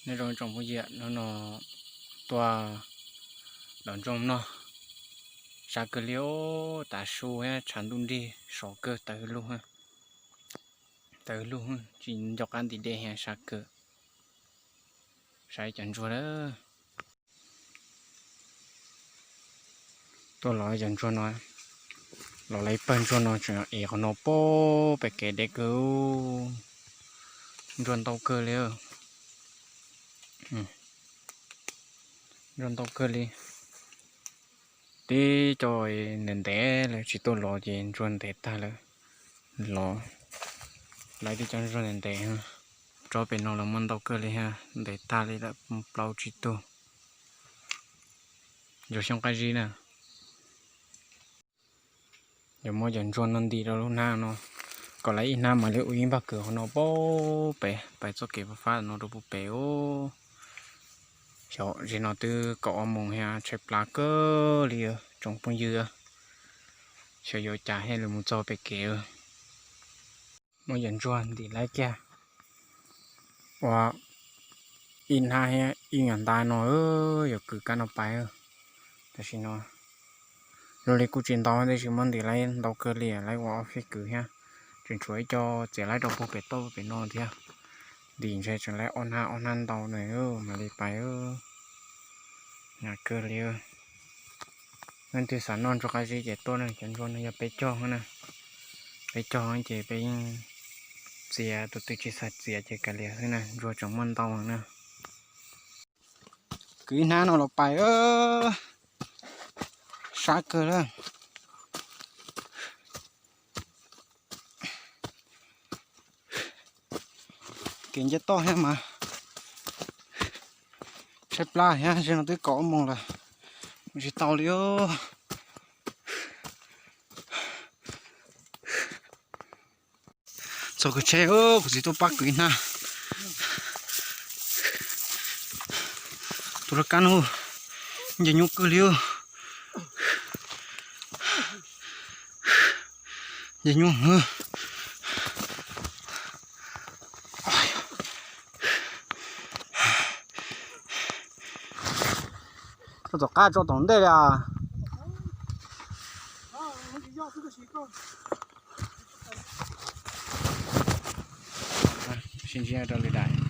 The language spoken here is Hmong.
Nyob zoo tsoom phooj ywg, hnub no tuaj lov ntsoog noj, sab kawg li os, tav su thiab tshav ntuj nrig sov kawg, tawv lug, tawv lug tsis nco qab nti dej thiab, sab kawg. Saib cov ntsuag lawm. Tuaj lov cov ntsuag no, lov lawm ib pawg ntsuag no tseem es qhov no pem kev deb kawg. Ntsuag ntau kawg li, ntsuag ntau kawg li. Tib co ntev ntev lawm tsis tuaj lov ces ntsuag ntev tag lawm. Lov lawm tib co ntsuag ntev ntev, tsob pem no los muaj ntau kawg li thiab, ntev tag li lawm, plaub tsib tug. Ntsuag xyoob qab zib na. Yuav muab cov ntsuag no ntim rau lub hnab no, kom lawv ib hnab mam li ua ib npag kwv qhov no pem, pais txoj kev fab fab no rau pem os. Xyov, ze no twb kaum ob moos thiab, tshaib plab kawg li tsoom phooj ywg. Xyov yuav cas thiaj li mus txog pem kev. Muab cov ntsuag ntim lawm kiag ua ib hnab thiab ib nyuag nta no, yuav kwv kab no pais. Tam sim no zoo li kuj tsis ntau, tab sis muab ntim lawm ntau kawg li, lawv ua ob fij kwv thiab. Tseem tshuav ib co txiav lawm rau puag pem toj pem no thiab. Ntim ntshe tseem lawm ob hnab ob hnab ntau na, mam li pais. Hnyav kawg li. Leej twg xav noj ntsuag qab zib ces tuaj na, cov ntsuag no yog peb caug na. Peb caug ces peb yeej txiav, tus twg tsis xav txiav ces kav liam xwb na, ntsuag tseem muaj ntau na. Kwv ib hnab no los pais, sab kawg lawm. Kev ncaj toj thiab mas tshaib plab thiab, ze no twb kaum ob moos lawm, mus tsis tau li os. Txog kwv tsheb, kuv txiv tuaj pab kwv ib hnab. Tus laj kab no nce nyuj kawg li. Nce nyuj. Tso tom qab tso tom ntej li as. Sib ntsib rau lwm daim.